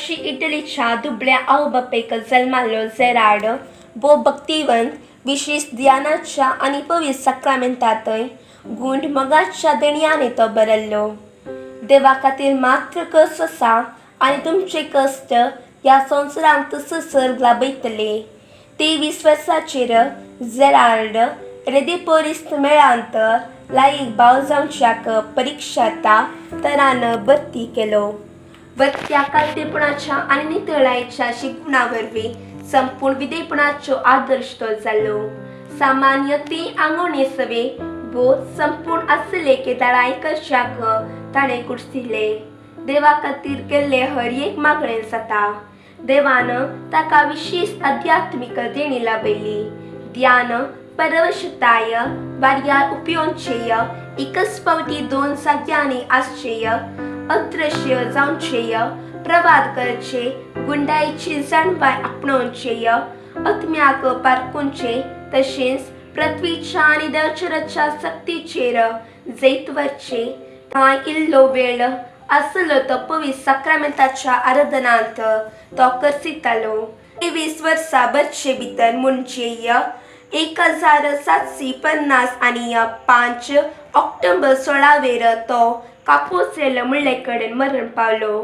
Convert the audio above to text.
उत्तरशी इटलीच्या दुबळ्या आवबापेक जल्माल्लो जेरार्ड भोव भक्तिवंत, विशेश ध्यानाच्या आनी पवित्र साक्रामेंतांतय गूंड मोगाच्या देणयांनी तो बरयल्लो. देवा खातीर मात्र कस आसा आनी तुमचे कश्ट ह्या संवसारांत तससर लाभयतले. 23 वर्सांचेर जेराल्ड रेदिपोरिस्त मेळांत लायक भाव जावच्याक परिक्षाता तरान भरती केलो. वत्या कालतेपणाच्या आनी नितळायेच्या शिकवणा वरवीं संपूर्ण विधेयपणाचो आदर्श तो जालो. सामान्य ती आंगवणे सवे भोव संपूर्ण आसले केदाळाय करच्याक ताणें कुर्सिले. देवा खातीर केल्ले हर एक मागणें जाता. देवान ताका विशेश आध्यात्मीक देणी लाभयली. ध्यान, परवशताय, वाऱ्यार उपयोगचेय, एकच फावटी दोन जाग्यांनी आसचेय, अदृश्य जावचेय, प्रवाद करचे, गुंडायेची जाणवाय आपणोवचेय, आत्म्याक पारखुंचे, तशेंच पृथ्वीच्या आनी देवचराच्या सक्तीचेर जैत व्हरचे. थंय इल्लो वेळ आसलो तो पवित्र साक्रामेंताच्या आराधनांत तो करसितालो. 23 वर्सां भरचे भितर म्हणजे 1750 आनी 5 ऑक्टोबर 16वेर तो कापोसेल म्हणले कडेन मरण पावलो.